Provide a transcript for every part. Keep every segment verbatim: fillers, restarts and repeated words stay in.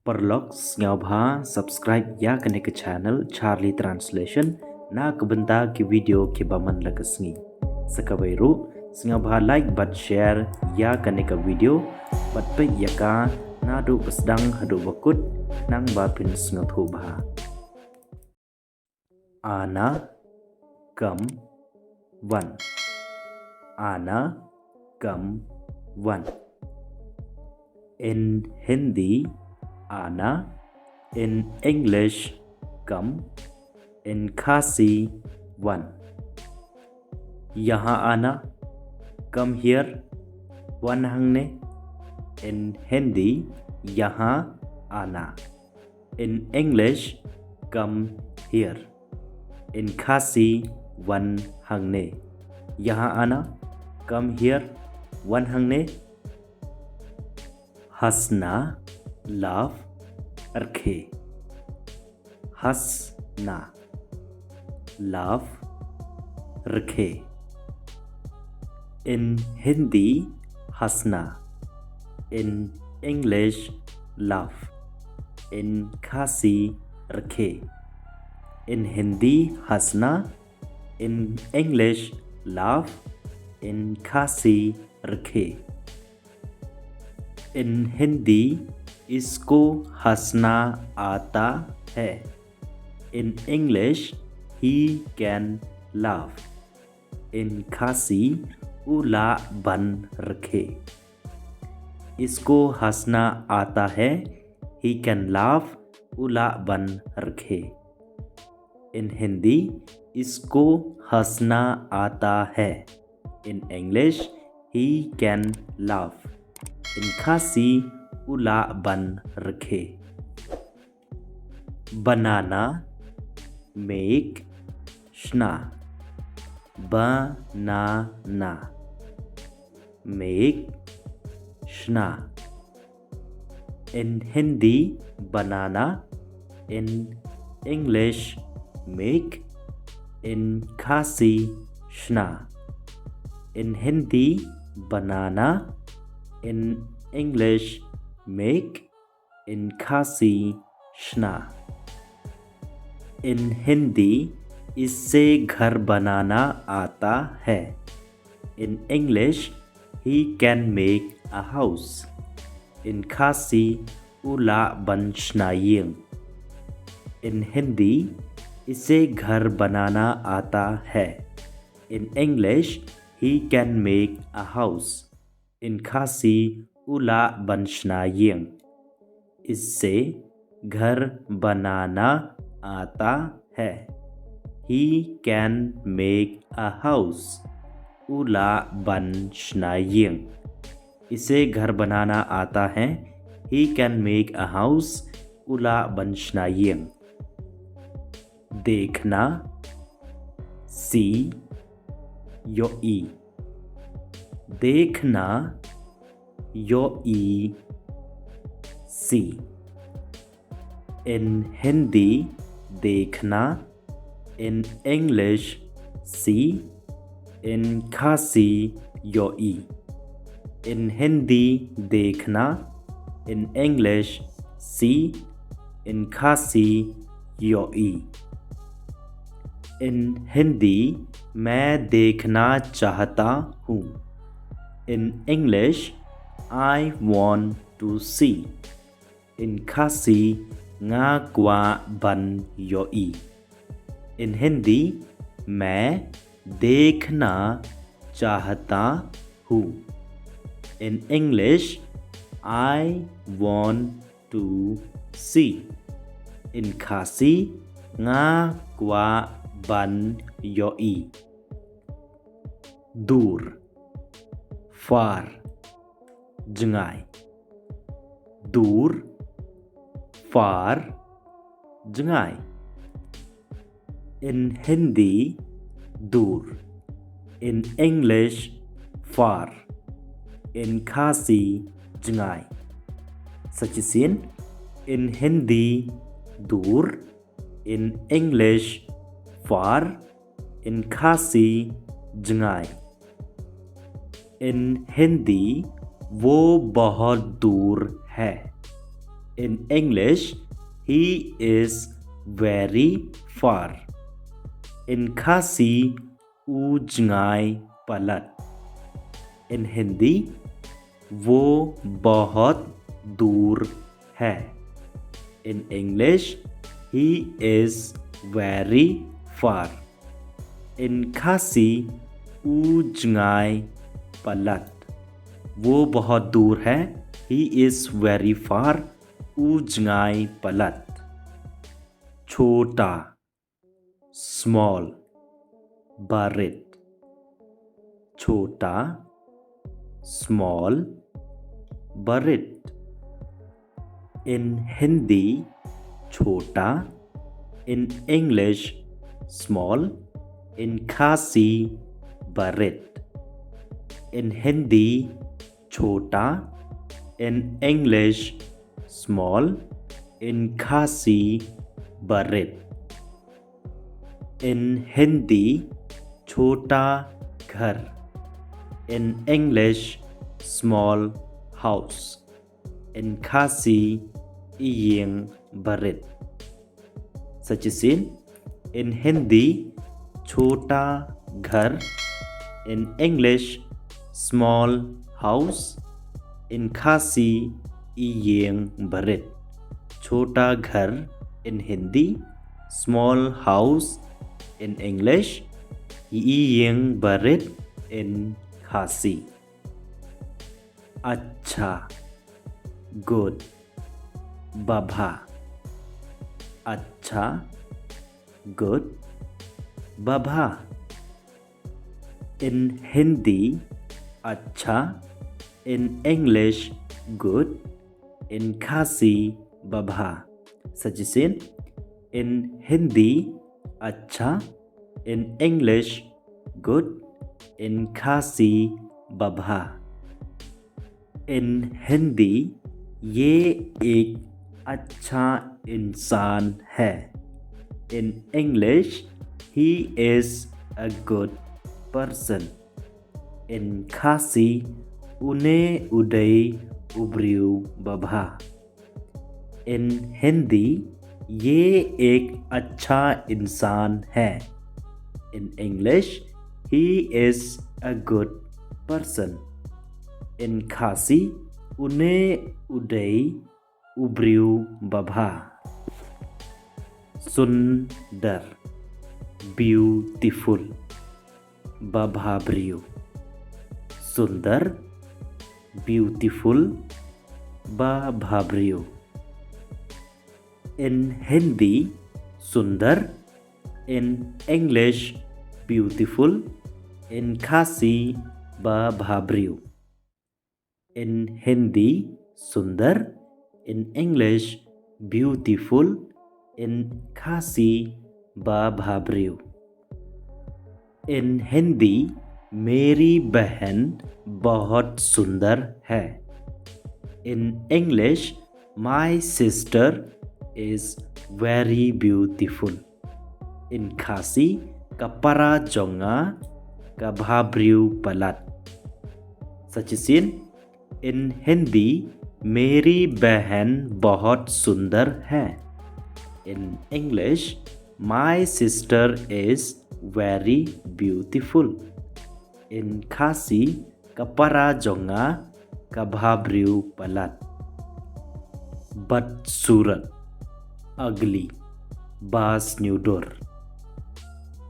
Paralok, sngewbha subscribe ïa kane ka channel Charlie Translation na ka bynta ki video kiba man la ka sngi. Sa kawei ruh, sngewbha like bad share ïa kane ka video bad peit ïa ka naduh ba sdang haduh ba kut, khnang ba phin sngewthuh bha. आना, कम, वन। आना, कम, वन। In Hindi, आना। In English, कम। In Khasi, वन। यहाँ आना, come here, wan hangne. In Hindi, यहाँ आना। In English, come here. In Khasi, wan hangne. यहाँ आना, come here, wan hangne. हंसना, laugh, रखें। हंसना, laugh, रखें। In Hindi, हंसना। In English, laugh। In Khasi, रखें। In Hindi, हंसना। In English, laugh। In Khasi, रखें। In Hindi, इसको हंसना आता है। In English, he can laugh। In Khasi, u lah ban rkhie। इसको हंसना आता है, he can laugh, u lah ban rkhie। In Hindi, इसको हंसना आता है। In English, he can laugh। In Khasi, u lah ban rkhie। बनाना, make, shna। बनाना, make, shna। In Hindi, बनाना। In English, make। In Khasi, shna। In Hindi, बनाना। In English, make। In Khasi, shna। In Hindi, इससे घर बनाना आता है। In English, he can make a house। In Khasi, u lah ban shna ïing। In Hindi, इसे घर बनाना आता है। In English, he can make a house। In Khasi, u lah ban shna ïing। इससे घर बनाना आता है। He can make a house। U lah ban shna ïing। इसे घर बनाना आता है। He can make a house। U lah ban shna ïing। देखना, see, ïohi। देखना, ïohi, see। In Hindi, देखना। In English, see। In Khasi, ïohi। In Hindi, देखना। In English, see। In Khasi, ïohi। In Hindi, मैं देखना चाहता हूँ। In English, I want to see। In Khasi, nga kwah ban ïohi। In Hindi, मैं देखना चाहता हूँ। In English, I want to see। In Khasi, nga kwah ban ïohi। दूर, far, jngai। दूर, far, jngai। In Hindi, दूर। In English, far। In Khasi, jngai। Sa shisien, in Hindi, दूर। In English, far। In Khasi, jngai। In Hindi, वो बहुत दूर है। In English, he is very far. In Khasi, u jngai palat. In Hindi, वो बहुत दूर है. In English, he is very far. In Khasi, u jngai palat. वो बहुत दूर है. He is very far. U jngai palat. Chota, small. Barit, chota. Small. Barit. In Hindi, chota. In English, small. In Khasi, barit. In Hindi, chota. In English, small. In Khasi, barit. In Hindi, chota ghar. In English, small house. In Khasi, ïing barit. Sa shisien, in Hindi, chota ghar. In English, small house. In Khasi, ïing barit. Chota ghar in Hindi, small house in English, ïing barit in Khasi. Acha, good. Babha. Acha, good. Babha. In Hindi, acha. In English, good. In Khasi, babha. Sa shisien, in Hindi, acha. In English, good. In Khasi, babha. In Hindi, ये एक अच्छा इंसान है. In English, he is a good person. In Khasi, une u dei u briew babha. In Hindi, ये एक अच्छा इंसान है. In English, he is a good person. In Khasi, une u dei u briew babha. Sundar, beautiful. Babha briew. Sundar, beautiful. Babha briew. In Hindi, sundar. In English, beautiful. In Khasi, babha briew. In Hindi, sundar. In English, beautiful. In Khasi, babha briew. In Hindi, मेरी बहन बहुत सुंदर है. In English, my sister is very beautiful. In Khasi, ka para jong nga ka bha briew palat. Sa shisien, in Hindi, मेरी बहन बहुत सुंदर है. In English, my sister is very beautiful. In Khasi, ka para jong nga ka bha briew palat. Badsurat, ugly. Basniewdur.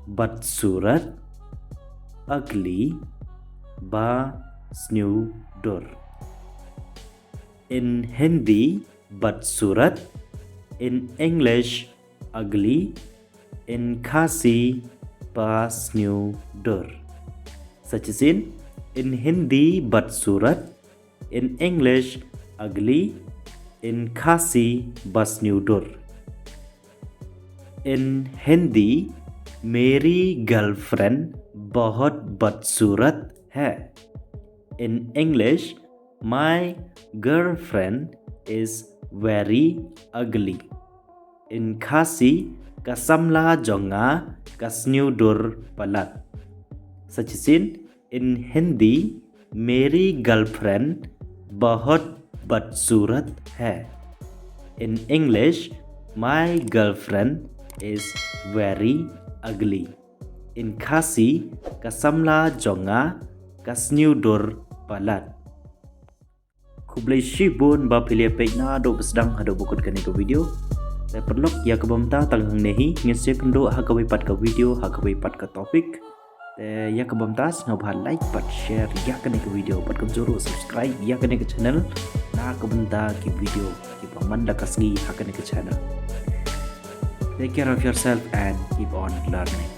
Badsurat, ugly. Basniewdur. In Hindi, badsurat. In English, ugly. In Khasi, basniewdur. Sa shisien, in Hindi, badsurat. In English, ugly. In Khasi, basniewdur. In Hindi, मेरी गर्लफ्रेंड बहुत बदसूरत है. In English, my girlfriend is very ugly. In Khasi, ka samla jong nga ka sniewdur palat. Sa shisien, in Hindi, मेरी गर्लफ्रेंड बहुत बदसूरत है. In English, my girlfriend is very ugly. In Khasi, ka samla jong nga ka sniewdur palat. Khublei shibun ba phi la peit naduh ba sdang haduh ba kut kane ka video. Te paralok, ïa kaba mynta tang hangne hi, ngin sa ïakynduh ha kawei pat ka video, ha kawei pat ka topic. Te ïa kaba mynta sngewbha like bad share ïa kane ka video bad kumjuh ruh subscribe ïa kane ka channel na ka bynta ki video kiba man la ka sngi ha kane ka channel. Take care of yourself and keep on learning.